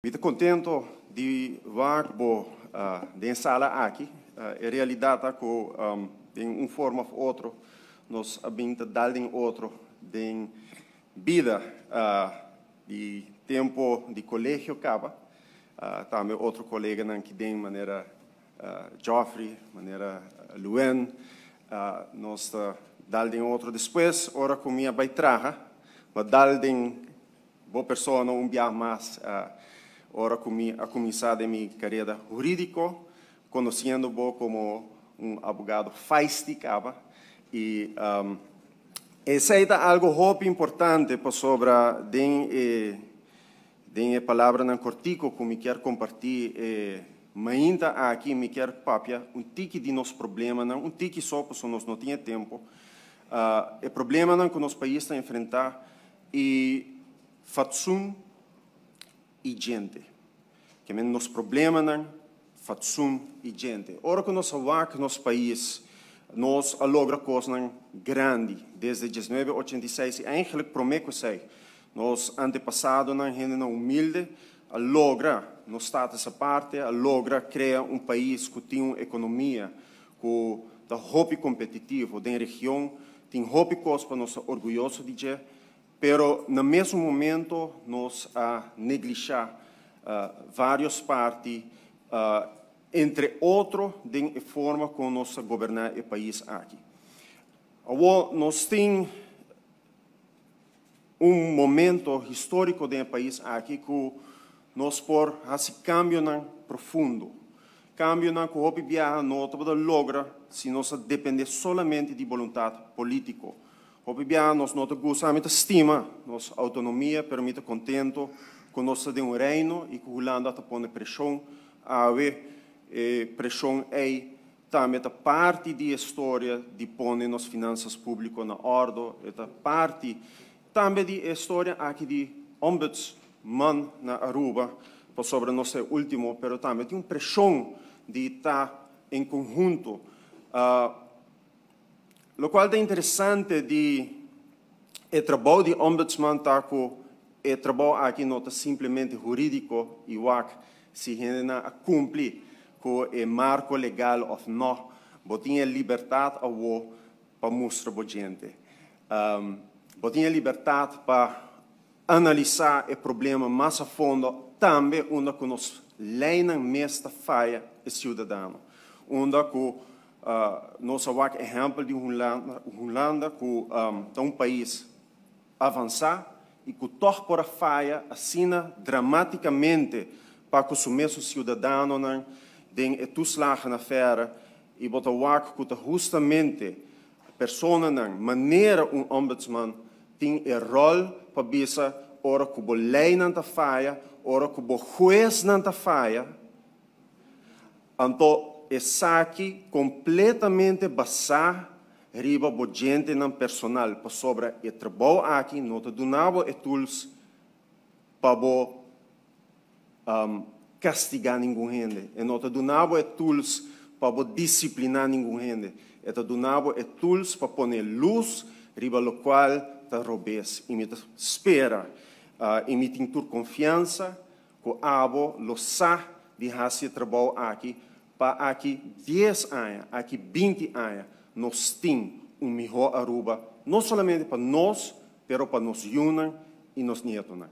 Mi ta contento di wak bo den sala aki. E realidad ta cu den un forma of otro nos a bin ta dal den otro den bida di tempo di colegio caba. Tambe otro coleganan aki den manera Geoffrey, manera Luen, nos ta dal den otro despues ora cu mi a bay traha, ma dal den bo persona un biaha mas ora cu mi a cuminsa den mi carera huridico, conociendo bo como un abogado feisty caba. Y esey ta algo hopi importante pasobra den e palabranan cortico cu mi kier comparti mainta aki, mi kier papia un tiki di nos problemanan, un tiki so, pasobra nos no tin tempo. E problemanan cu nos pais ta enfrenta y fatsoen y gente. Kiermen nos problemanan, fatsoen y gente. Ora cu nos wak nos pais, nos a logra cosnan grandi desde 1986 y eigenlijk prome cu esey. Nos antepasadonan, hendenan humilde, a logra nos status aparte, a logra crea un pais cu tin un economia cu ta hopi competitivo den region, tin hopi cos pa nos orguyoso di dje, pero na mesun momento nos a neglisha varios parti, entre otro, den forma con nos a goberna e pais aki. Awor, nos tin un momento historico den e pais aki cu nos por haci cambionan profundo. Cambionan cu hopi biaha no ta por logra si nos depende solamente di boluntad politico. Hopi biaha nos no ta gusta, mi ta stima nos autonomia, pero mi ta contento cu nos ta den un reino y cu Hulanda ta pone presion. Awe, presion ey tambe ta parti di historia di pone nos finanzas publico na orde, ta parti tambe di historia aki di ombudsman na Aruba, pasobra nos e ultimo, pero tambe tin un presion di ta en conhunto. Locual ta interesante di e trabou di ombudsman ta cu e trabou aki no ta simplemente huridico y wak si hende a cumpli cu e marco legal of no, bo tin e libertad awo pa mustra bo djente. Bo tin e libertad pa analisa e problema mas a fondo, tambe unda cu nos leynan mes ta faya e ciudadano. Unda cu nos a wak ehempel di Hulanda, Hulanda cu ta un pais avansa y cu toch por a faya asina dramaticamente pa cu su mesun ciudadanonan den e toeslagenaffaire y bo ta wak cu ta hustamente personanan manera un ombudsman tin e rol pa bisa ora cu bo leynan ta faya, ora cu bo huesnan ta faya, anto esaki completamente basa riba bo djentenan personal pasobra e trabou aki no ta duna bo e tools pa bo castiga ningun hende. E no ta duna bo e tools pa bo disciplina ningun hende. E ta duna bo e tools pa pone luz riba locual ta robes. Y mi ta spera y mi tin tur confiansa cu abo lo sa di haci e trabou aki pa aki 10 aña, aki 20 aña, nos tin un miho Aruba, no solamente pa nos, pero pa nos yiunan y nos nietonan.